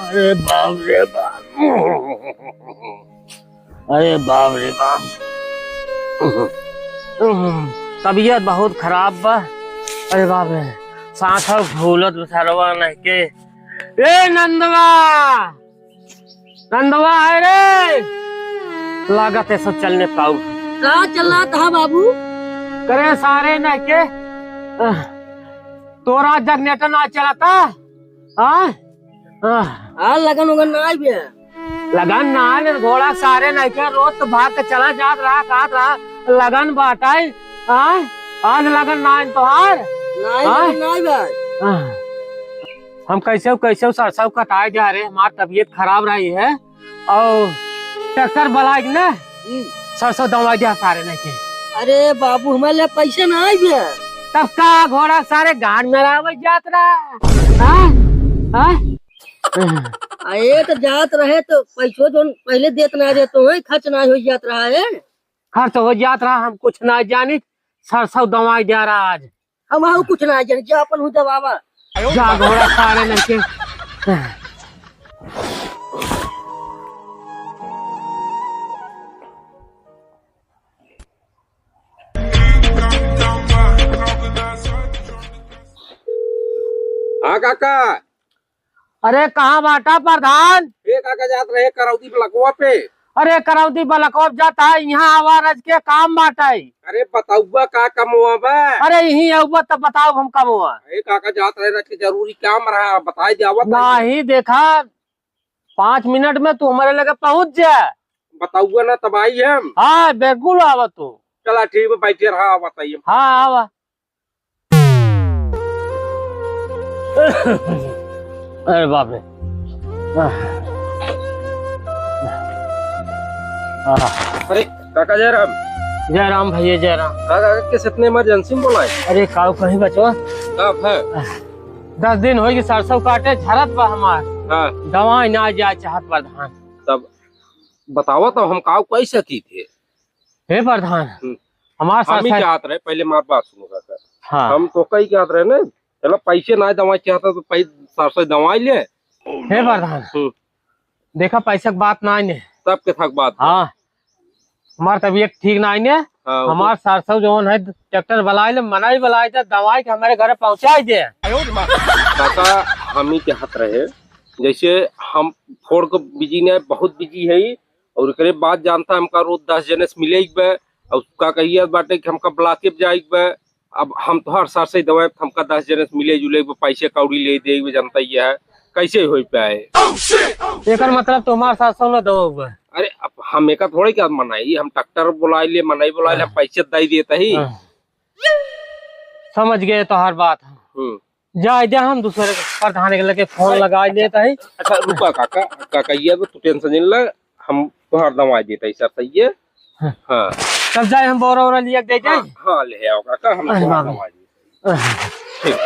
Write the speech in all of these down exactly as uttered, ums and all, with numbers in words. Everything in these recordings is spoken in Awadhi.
अरे बाप रे बाप। अरे बाप रे बाप। तबीयत बहुत खराब बा। अरे बाप रे, सांस फूलत बा सरवा नहीं के। ए नंदवा, नंदवा है रे। लागत है सब चलने पाऊ। का चलत है बाबू? करे सारे नहीं के। आह, तोरा जनरेटर ना चलता? हाँ? आह। हाँ, लगन उगन ना आइबे। लगन ना आए, घोड़ा सारे नहीं के, रोज तो भाग के चला जात रहा, कहत रहा, लगन बाटाई। हाँ? आज लगन ना आए तोहार? नहीं, हाँ? लगन ना आइबे। आह। हम कैसे, कैसे सरसों कटाए जा रहे, हमार तबीयत खराब रही है, और ट्रैक्टर बुलाए के ना, हम्म। सरसों दवाई दिया सारे नहीं के। अरे बाबू, हमारे लिए पैसे ना आइबे। तब का घोड़ा सारे गाड़ में रावत जात रहा? हाँ? हाँ? आ, ये तो जात रहे तो पैसो जोन पहले देत ना रहे तो वही खर्च ना हो जात रहा है। खर्च हो जात रहा, हम कुछ ना जानी, सरसों दवाई दिया रहा आज। हम हऊ कुछ ना जानी, जा अपन हूँ दबावा। जा घोड़ा सारे नहीं के। हाँ काका। अरे कहाँ बाटा प्रधान? ए काका, जात रहे करौदी ब्लकवा पे। अरे करौदी ब्लकवा पे जात है, यहाँ आवा रज के काम बाटा है। अरे बतौबा का कमवा बा? अरे यहीं आउबा तब बताओ हम कमवा। ए काका, जात रहे रज के जरूरी काम रहा, बताई दे आवत है। नहीं देखा, पाँच मिनट में तू हमारे लगे पहुँच जा। बतौबा ना तब आई हम। हाँ बिल्कुल आवा तू। चला ठीक बा, बैठे रहा, बताइए। हाँ आवा। अरे बाप रे। आह। अरे काका जय राम। जय राम भैया, जय राम। का काका, किस इतने इमरजेंसी में बोला है? अरे काऊ कहीं बचवा। का है? दस दिन होई कि सरसों काटे झरत बा हमार। हाँ। दवाई ना जाए चाहत प्रधान। तब बतावा तो हम काऊ कह सकी थे। हे प्रधान, हम्म। हमार हम ही सरसों चाहत रहे, पहले हमार बात सुनो काका। हाँ। हम तो कही चाहत रहे ना, चलो पैसे ना दवाई चाहता तो पै-, सरसों दवाई ले। हे प्रधान, हम्म। देखा पैसा के बात ना ने। तब के थक बात बा। हाँ, हमार तबीयत ठीक ना ने। हाँ, हमार सरसों जौन है ट्रैक्टर बुलाए ले, मनई बुलाए दे, दवाई के हमारे घरे पहुँचाई दे। काका, हम ही चाहत रहे, जैसे हम फोड़ के बिजी ने, बहुत बिजी है, और एकरे बाद जानता हमका रोज दस जने से मिले के बा, और का कहिए बाटे कि हमका ब्लॉके पे जाए के बा। अब हम तोहार सरसों दवाई, हमका दस जने से मिले जुले के बा, पैसे कौड़ी ले दे के बा, जानता ही है, कैसे हो पाए? एकर मतलब तुम्हार सरसों न दवाई बा? अरे अब हम एका थोड़े क्या मनाई, हम ट्रैक्टर बुलाए ले, मनई बुलाए ले, हाँ। पैसे दे देता ही। हाँ। समझ गए तोहार बात। हम्म। जाए दे, हम दूसरे प्रधान के लगे फोन लगाए देत हई। अच्छा, रुका काका, काका, ये तो तू टेंशन नहीं ले, हम तोहार दवाई देत हई, सब सही है। हाँ। हाँ। तब जाए, हम बोरा ओरा लिया के दे जाए। हाँ, हाँ, ले आओ काका, हम अरे तोहार बाबा। दवाई देत हई। ठीक।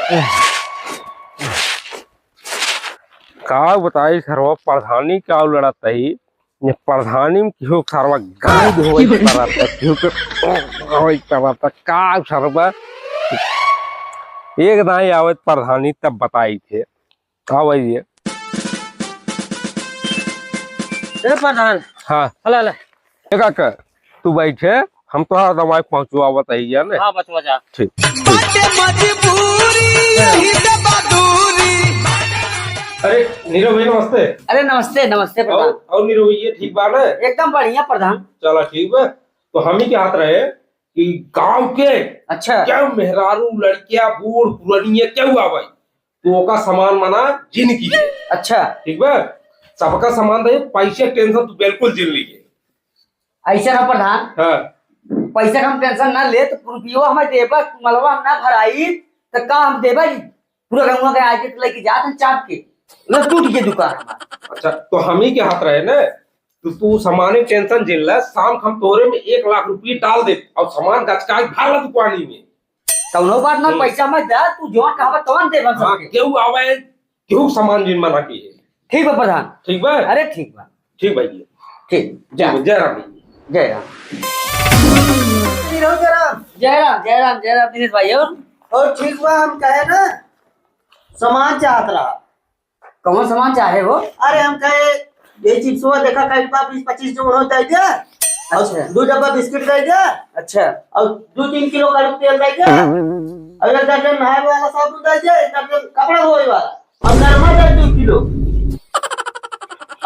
का बताई सरवा, प्रधानी का लड़त हई, ये प्रधानी में केहू के सरवा गाय धोवई परत है, केहू के धोवई परत है, का सरवा एक दाई आवत प्रधानी तब बताई थे। का भाई ये? ए प्रधान। हाँ। हला, हला। ए काका, तू बैठे, हम तोहार दवाई पहुँचवावत है, जाने? हाँ, बचवा जा। ठीक। बाटे मजबूरी, यही से बा दूरी। अरे, नीरव भैया, नमस्ते। अरे, नमस्ते, नमस्ते, प्रधान। और, और नीरव भैया, ठीक बा ना? एकदम बढ़िया, प्रधान। चला, ठीक बा। तो हम ही के हाथ रहे कि गांव के अच्छा। क्या मेहरारू, लड़किया, बूढ़, पुरनिया, क्या हुआ भाई? तो ओका सामान मना जिन कीजिए। अच्छा। ठीक बा? सबका सामान दे, पैसे टेंशन तू बिल्कुल जिन लीजिए। ऐसे ना प्रधान, हाँ। पैसा का हम टेंशन ना ले, तो रुपयो हमें देबा, मलवा हम ना भराई, तो का हम देबा जी? पूरा गंगवा के आके तो लेके जात हम चाप के, लो टूट के दुकान हमार। अच्छा, तो हम ही के हाथ रहे ना, तो तू सामाने टेंशन जिन ले, शाम को हम तोरे में एक लाख रुपये डाल दे और सामान गचका के भर ला दुकानी में। कौनो बात ना, हम्म। पैसा मैं दे, तू जौन कहबा तौन देबा हाँ, सबके। केहू आवे, केहू सामान जिन मना की है। ठीक बा प्रधान। ठीक बा? अरे ठीक बा। ठीक भाई जी। ठीक, जा। ठीक बा, जय राम जी। जय राम। रहो जरा। जय राम, जय राम, जय राम दिनेश भाई। और? और ठीक बा, हम कहे ना, सामान चाहत रहा। कौन सामान चाहे हो? अरे हम कहे, ये चिप्सवा देखा, कई बा बीस पच्चीस जो हो दे दे। और अच्छा। दो डब्बा बिस्किट दे दे। अच्छा। और दो तीन किलो कड़ू तेल दे दे। और एक दर्जन नहाए वाला साबुन दे दे, एक दर्जन कपड़ा धोए वाला। और नरमा दे दो किलो।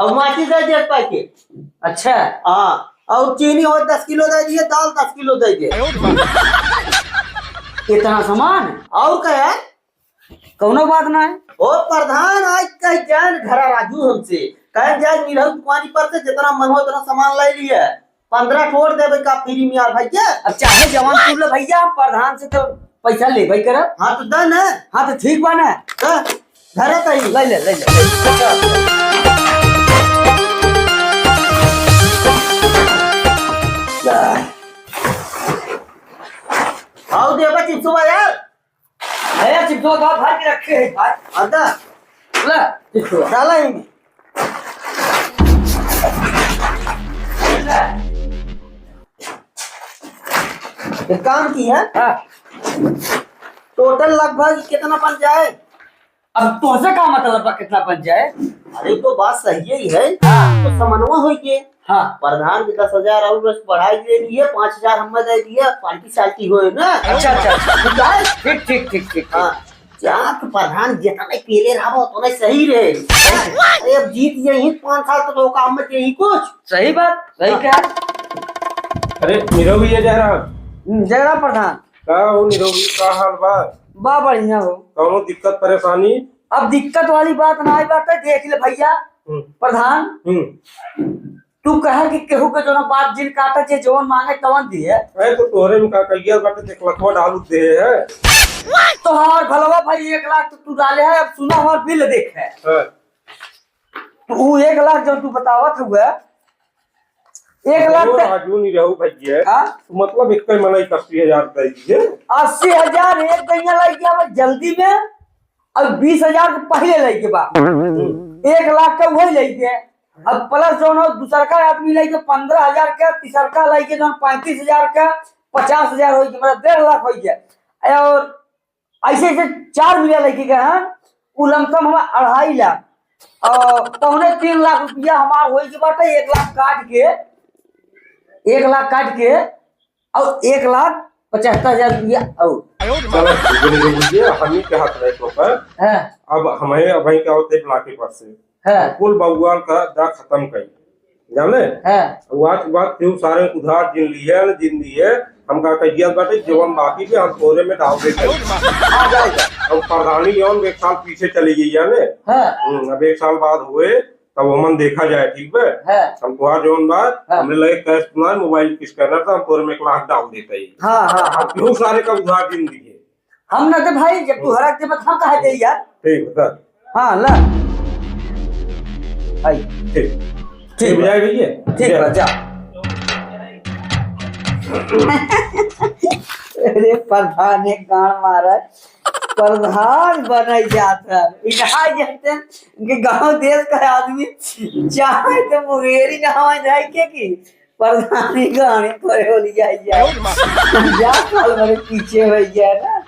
और माचिस दे दे एक पैकेट। अच्छा। हाँ, और चीनी हो दस किलो दे दिए, दाल दस किलो दे दे। इतना सामान? और का है? कौनो बात ना है। ओ प्रधान, आज कह जान घरा राजू हमसे, कह जाए निरहू दुकानी पर से जितना मन हो उतना सामान ले लिए। पन्द्रह ठो और देबे का फ्री में यार भैया? अब चाहे जवान तू ले भैया, हम प्रधान से तो पैसा लेबे करब। हाँ तो दे ना। हाँ तो ठीक बा ना। दे, घरे कहीं। ले ले, ले ले। आओ देबे चिप्सो बा यार। अरे चिप्सो का भर के रखे है भाई। आधा। ले, चिप्सो। डाला ही में। एक काम की है। हाँ। टोटल लगभग कितना बन जाए? अब तोहसे का मतलब बा कितना बन जाए? अरे तो बात सही ही है। हाँ। तो समनवा होई के। हाँ। प्रधान के दस हजार और बस बढ़ाई दे दिए, पाँच हजार हमें दे दिए, पार्टी सार्टी होए ना। अच्छा, अच्छा, अच्छा। ठीक है? ठीक, ठीक, ठीक, ठीक, ठीक। हाँ। जात प्रधान जितना पहले रहा उतना सही रहे। अरे अब जीत यही पाँच साल तक तो काम में यही कुछ। सही बात, सही हाँ। कहा। अरे निरहू भैया जयराम। हम्म, जयराम प्रधान। का हो निरहू, का हाल बा? बा बढ़िया हो। कौनो दिक्कत परेशानी? अब दिक्कत वाली बात ना आई बाटे, देख ले भैया। हम्म। प्रधान, हम्म। तू कहे कि केहू के जौन बात जिन काटा जे जौन मांगे तवन दिए। अरे तो तोहरे में का कहिया बाटे, एक लखवा डालू दे है। तोहार भलवा भाई एक लाख तो तू डाले है, अब सुना हमार बिल देख है। हाँ। तो ऊ एक लाख जौन तू बतावत हुआ, एक लाख ओ पे राजू निरहू भैया। हाँ? तो मतलब एक मनई के अस्सी हजार दे दिए। अस्सी हजार एक गइया लग गया बस जल्दी में, और बीस हजार के पहले लग के बा। एक लाख का वही लग गए। अब प्लस जौन हो, दूसरका आदमी लग के पन्द्रह हजार का, तीसरका लग के जौन पैंतीस हजार का, पचास हजार हो गया, मतलब डेढ़ लाख हो गया। और ऐसे ऐसे चार मिला लग के गए हैं, उ लमसम हमारा अढ़ाई लाख, और पौने तीन लाख रुपया हमार हो गया बाटे, एक लाख काट के, एक लाख काट के, और एक लाख पचहत्तर हजार रुपया और। चलो, ठीक है, ठीक है, हम ही के हाथ रहे तो पर। हाँ। अब हमें, अब हमें क्या होते हैं, ब्लॉक के पास से। हाँ। कुल बउआल का दा खत्म करी, जाने? हाँ। वो आज के बाद केहू सारे उधार जिन लिए, न जिन दिए, हमका कहिया बाटे, जवन बाकी भी हम तोरे में डाल देते हैं। आ जाएगा। अब प्रधानी जवन एक साल पीछे चली गई, जाने? हाँ। हम्म, अब एक साल बाद हुए, तब हमन देखा जाए, ठीक बा? हाँ। हम तोहार जवन बा, हाँ। हमरे लगे कैश ना, मोबाइल के स्कैनर था, हम तोरे में एक लाख डाल देते हैं। हाँ, हाँ, हाँ। अब केहू सारे का उधार जिन दिए। हम ना दे भाई, जब तू हरक दे, हम काहे दे यार? ठीक बता। हाँ, ला। आई। ठीक। ठीक ठीक बा। जाए भैया। ठीक बा, जा। अरे प्रधान एक गांड मारा। प्रधान बने जात है। इनका जैसे इनके गांव देश का आदमी चाहे तो मुंगेरी ना हो जाए के की प्रधानी गाने पर हो लिया जाए। जा साल भर पीछे हो गया ना।